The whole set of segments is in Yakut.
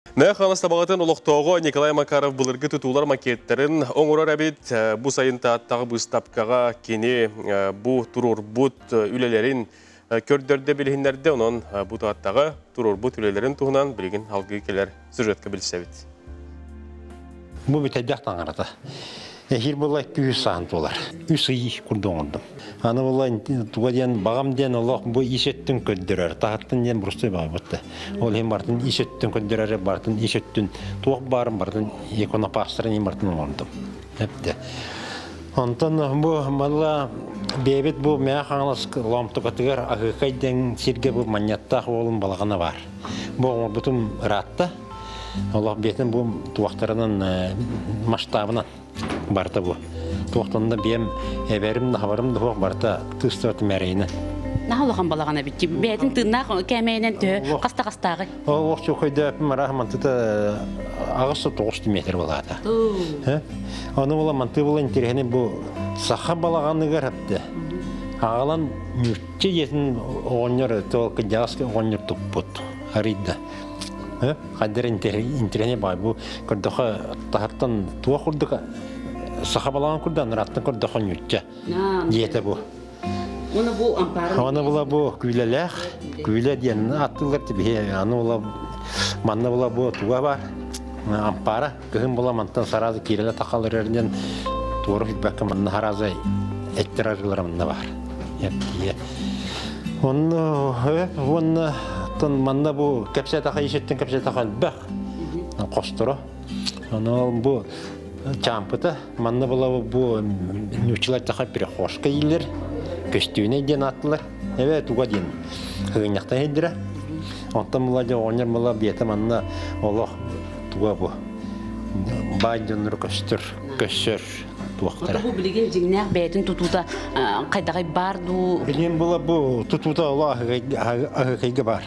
Мэҥэ Хаҥалас Табаҕатын олохтооҕо Николай Макаров былыргы тутуулар макеттарын оҥорор эбит. Бу сайын Тааттаҕа быыстапкаҕа кини бу туруорбут үлэлэрин көрдөрдө билиһиннэрдэ. Онон бу Тааттаҕа туруорбут үлэлэрин туһунан билигин алгыы кэлэр сюжетка билсэбит. Бу бүтэйдэх таҥарата. Эһиил була күүс саан туолар. Үс ый курдук оҥордум. Аны була туга диэн баҕам диэн олох бу ис өттүн көрдөрөр. Таһыттан диэн брустой баҕабыт. Ол иһин бартын ис өттүн көрдөрөр, бартын ис өттүн туох баарын бартын иконопастарын иһин бартын оҥордум. Эпте. Онтон бу манла бэйэбит бу Мэҥэ Хаҥалас Лоомтукатыгар Аһыыкай диэн сиргэ бу манньаттаах уолун балаҕана баар. Бу оҥорбутум ыраатта. Олох биэтин бу туохтарынан масштабынан барыта бу. Туохтан да биэм эбэрим да хабарым да суох барыта тыыстыбат мэрейинэн. Наһаа улахан балаҕан эбит. Бэйэтин тыыннаах кээмэйинэн төһө хаста хастааҕый? Олох чуокайдааппын араах мантыта 8-9 метр балаата. Ону була манты була интересни бу саха балаҕаныгар хапты. Аҕалан мүччү дьиэтин оҕонньор тол кыдьаҕас оҕонньор туппут арыйда. Хайдар интэриэһинэй баай бу көрдөхө таһыттан туох курдук саха балаҕан курдук анараттан көрдөхө ньүччэ диэтэ бу. Оны бу ампарын Оны була бу күүлэлээх күүлэ диэн аттылар тибиһи аны була манна була бу туга бар ампара кыһын була мантан саразы киирэлэ тахалар эрден туора хүлбэккэ манна харазы эттер арыылара манна бар. Онно уонна тон манна бу кэпсэтэхэ ишеттен кэпсэтэхэ элбэх хосторо. Ону бу чаампыта манна була бу ньуччалар таха перехожка иилэр көстүүнэй диэн ааттылар. Эбэ туга диэн хыгынньахтан иһирдирэ. Онтон була дьэ оҕонньор була биэтэ манна олох туга бу баай дьоннору көстөр көссөр туохтара. Бу билигин дьиҥнээх бэйэтин тутуута хайдаҕай баар дуу? Билигин була бу тутуута оло аһыкайга баар.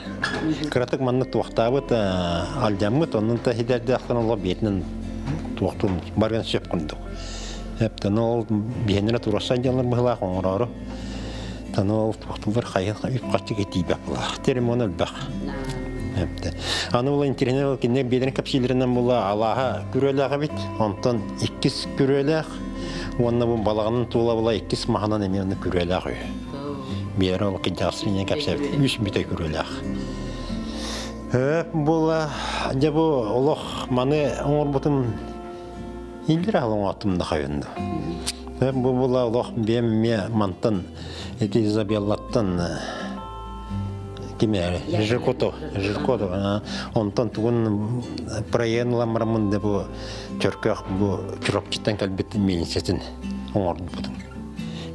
Кыратык манна туохтаабыт алдьаммыт, оннун та хидэрдээхтэн оло биэтинэн туохтуун барыан сөп курдук. Эптэн ол биһэннэрэ туруорсан дьоннор быһылаах оҥороору. Таны ол туохтуулар хайын үп-харчы кэтиибэх булаах. Теремон элбэх. Аны була интириһинэ ол кинилэр биэлэрин кэпсиилэринэн була алааһа күрүөлээх эбит. Онтон иккис күрүөлээх уонна бу балаҕанын туола була иккис маһынан эмиэ онно күрүөлээх үһү. Биэрэ ол кырдьаҕас инньэ кэпсээбит. Үс бүтэй күрүөлээх. Өп була дьэ бу олох маны оҥорбутум илдьир оҥоттум да хайын да. Бу була олох биэм эмиэ мантан ити Изабеллаттан кимээри Жиркото Жиркото онтон тугун проект ламарамын да бу Чөркөөх бу Чурапчыттан кэлбит миэлинсэтин оҥорбутум.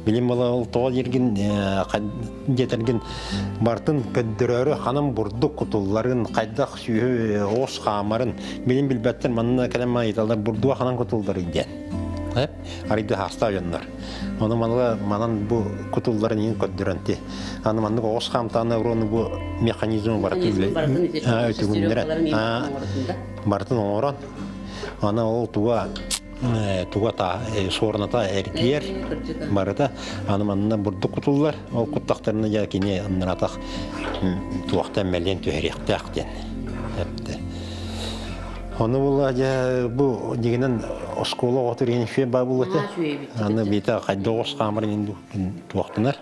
Билим була ол тоҕо дииргин диэтэргин бартын көддөрөөрү ханан бурдук кутулларын хайдах сүөһү оҕус хаамарын билим билбэттэр манна кэлэн ыйыталлар бурдуга ханан кутулларый диэн. Арыйда хаастаах дьоннор. Ону манла манан бу кутулларын иин көрдөрөн ти. Аны маннык оҕус хаамтаана уруону бу механизм барытын өтүгүннэрэн барытын оҥорон аны ол туга туга та суорната эргиэр барыта аны манна бурдук кутуллар ол куттахтарына дьэ кини аннаратах туохтан мэлиэн түһэриэхтээх диэн эпте Ону була дьэ бу дигинэн оскуола оҕотур иһин үчүгэй баа буолуо Аны биитэ хайда оҕус хаамар иһин туохтанар.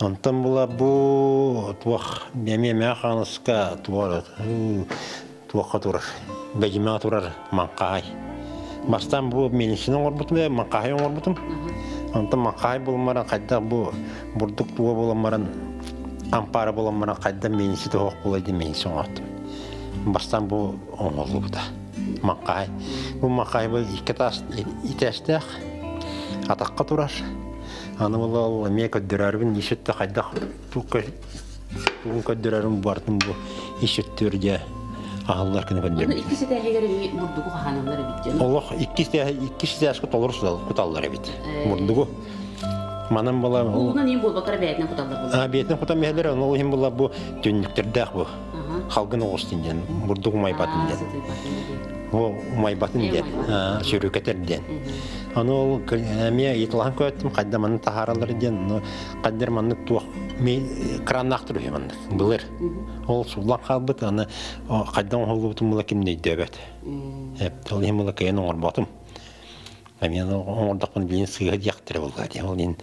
Онтон була бу туох эмиэ мээ хааныска туох туохха турар бэдьимэҕэ турар маҥхаай. Бастаан бу милицияны оҥорбутум ээ маҥхаай оҥорбутум. Онтон маҥхаай буолан баран хайдах бу бурдук туга буолан баран ампаара буолан баран хайдах милиция туһуох буолай диэн милиция оҥортум. Бастаан бу оҥоһуллубута. Маҥхаай. Бу маҥхаай бу икки таас итээстээх атахха турар. Аны ол эмиэ көрдөрөрбүн ис өттө хайдах тугун көрдөрөрүм бартын бу ис өттүгэр дьэ аһыллар гына көрдөрбүт. Иккис этээһигэр эмиэ бурдугу хаһааналлар эбит дьон. Олох иккис иккис этээскэ толору куталлар эбит. Бурдугу. Манан була Уунан иин буолбакка бэйэтинэн куталлар буолар. А бэйэтинэн кутан биһэлэр, ол иһин була бу түннүктэрдээх бу. Халгын оҕус диэн, бурдук умайбатын диэн. Ол умайбатын диэн, сүрүкэтэр диэн. Аны ол эмиэ ыйыталаһан көрөттүм, хайда манны таһаараллар диэн, но хайдар маннык туох Краннаах турар маннык былыр. Ол сууллан хаалбыт, аны хайдах оҥоһуллубутун була ким да өйдөөбөт. Ол иһин була кыайан оҥорботум. Эмиэ оҥордохпуна билигин сыыһа диэхтэрэ буолуо дии. Ол иһин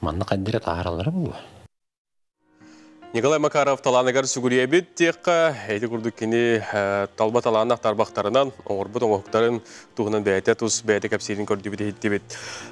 манна хайдары таһаараллара буолуо. Николай Макаров талааныгар сүгүрүйэбит диэххэ, ити курдук кини талба талааннаах тарбахтарынан оҥорбут оҥоһуктарын туһунан бэйэтэ тус бэйэтэ кэпсиирин көрдүбүт иһиттибит.